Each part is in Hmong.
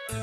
Khuv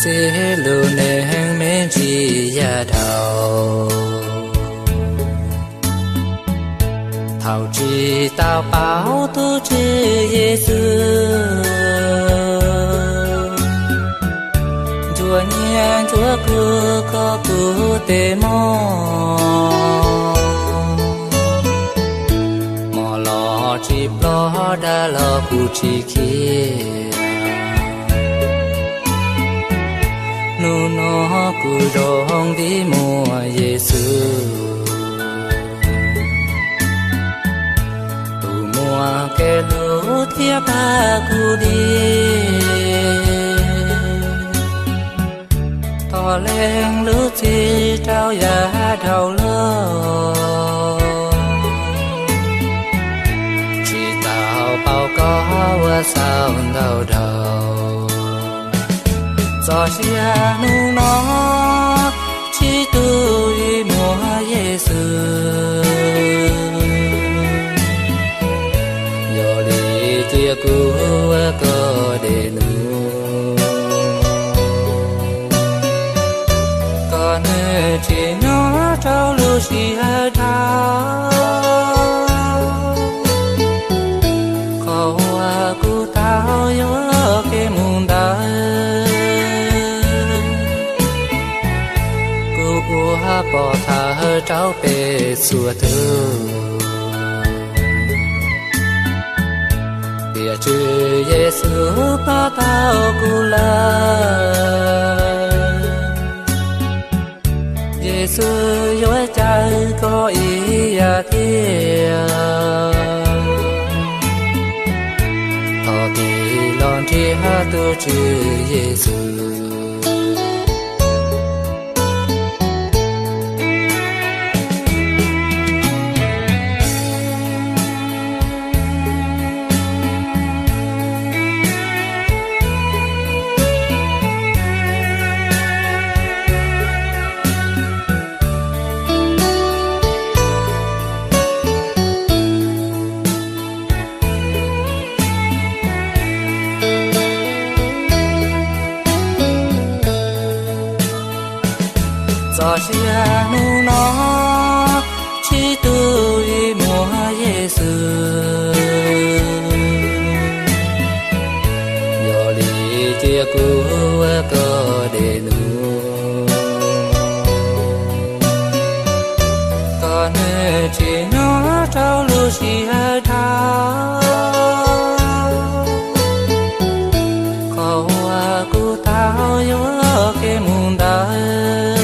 xim lub neej me ntsis yam dhau, thaum tsis tau paub tus Tswv Yexus, ntsuag nyiag ntsuag kub kho kuv tej mog. Mov los tsis ploj, dag los kuv tsis khiav. Hnub no kuv zoo vim muaj Yexus, tus muaj kev hlub thiab pab kuv li. Thov lees lub txim rau yav dhau los, tsis tau paub koj ua xaus ntau dhau. Txoj sia hnub no tsis tu vim muaj Yexus, yog li cia kuv ua koj dej num, kom nws tsim nyog rau lub sij hawm dhau, qhov uas kuv tau yuav kev mus ntawd, kuv ua pov thawj rau peb txhua tus. Tiam Tswv Yexus pab tau kuv lawm, Yexus yuav caw koj ib yam thiab. Thov tig los nrhiav tus Tswv Yexus. Txoj sia hnub no tsis tu vim muaj Yexus, yog li cia kuv ua koj dej num, kom nws tsim nyog rau lub sij hawm dhau, qhov uas kuv tau yuav kev mus ntawd,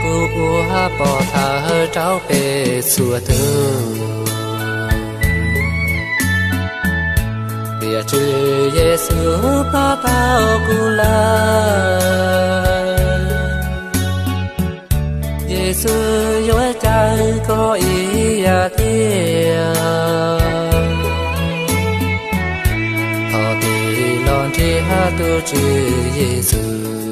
kuv ua pov thawj rau peb txhua tus. Tiam Tswv Yexus pab tau kuv lawm, Yexus yuav caw koj ib yam thiab. Thov tig los nrhiav tus Tswv Yexus.